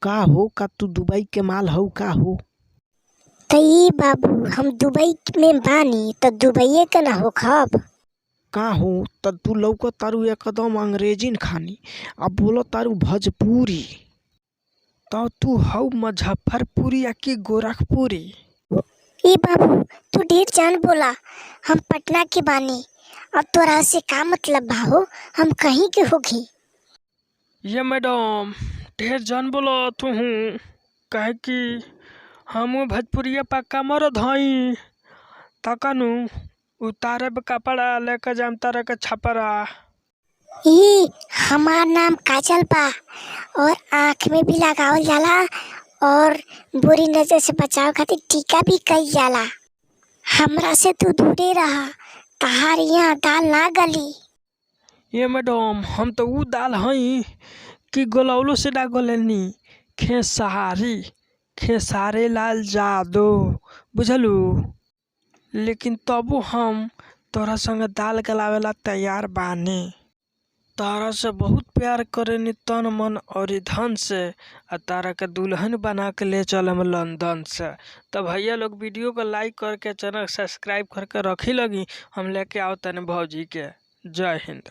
का हो, का तू दुबई के माल हउ का हो? त ई बाबू, हम दुबई में बानी त दुबईए के ना होखब। का हो, त तू लौकत तारू एकदम अंग्रेजीन खानी आ बोलत तारू भोजपुरी, त तू हउ मुजफ्फरपुरी या कि गोरखपुरी? ई बाबू, तू ढेर जान बोला। हम पटना के बानी और तोरा से का मतलब बा हो? हम कहीं के होखी। ये मैडम, ढेर जान बोलो तू, काहे कि हमू भोजपुरिया पक्का मरद हई। तकनु उतारे कपड़ा, लेके जाम तारा के छपरा। ई हमार नाम काजल बा और आँख में भी लगावल जाला और बुरी नजर से बचावे खातिर टीका भी कईल जाला। हमरा से तू दूरे रह, तहार यहाँ दाल ना गली। ये मैडम, हम तो ऊ दाल हई कि गलौलो से ना गलेनी। खेसारी, खेसारी लाल जादव, बुझलू? लेकिन तबो हम तोरा संगे दाल गलावेला तैयार बानी। तारा से बहुत प्यार करेनी तन, मन और धन से, आ तारा के दुल्हन बना के ले चलम लंदन से। तो भैया लोग, वीडियो को लाइक करके, चैनल सब्सक्राइब करके रखी लगी। हम लेके आओ तनी भौजी के। जय हिंद।